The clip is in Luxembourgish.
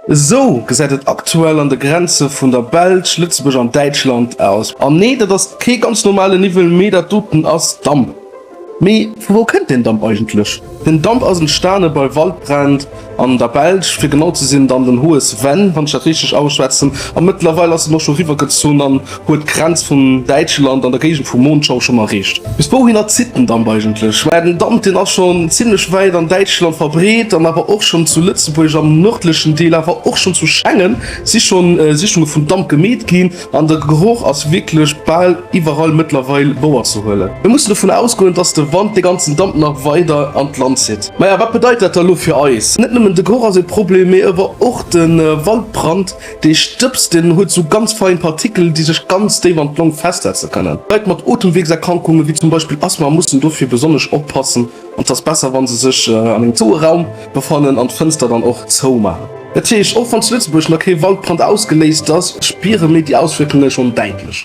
Esou gesäit et aktuell an de Grenze vun der Belsch, Lëtzebuerg an Däitschland aus. An nee, dat ass kee ganz normale Niwwel, mee dat doten ass Damp. Mee vu wou kënnt deen Damp eigentlech? Den Damp ass entstane bei Waldbränn an der Belsch, fir genau ze sinn dann den Hohes Venn, wann ech dat richteg ausschwätzen. A mëttlerweil ass en och scho riwwergezunn an huet d'Grenz vun Däitschland an der Géigend vu Monschau schonn erreecht. Bis wouhinner zitt den Damp eigentlech? Maja, den Damp deen ass schonn zimmlech wäit an Däitschland verbreet an awer och schonn zu Lëtzebuerg am nërdlechen Deel, awer och schonn zu Schengen si schonn Sichtunge vun Damp gemeet ginn. An de Geroch ass wierklech bal iwwerall mëttlerweil wouer ze huelen. Mir mussen dovun ausgoen, dass de Wand de ganzen Damp nach weider an d'Land zitt. Maja, wat bedeit dat da lo fir eis? Net nëmmen de Geroch ass e Problem, mee ewer och de Waldbrand, dee Stëbs, deen huet sou ganz fein Partikel, déi sech ganz déif an d'Long festsetze kënnen. Leit mat Otemweegserkrankunge wéi zum Beispill Asthma mussen dofir besonnesch oppassen. An et ass besser wann se sech an engem zoue Raum befannen an d'Fënster dann och zou maachen. Dat heescht, och wann zu Lëtzebuerg nach kee Waldbrand ausgeléist ass, spiere mir déi Auswierkunge schonn däitlech.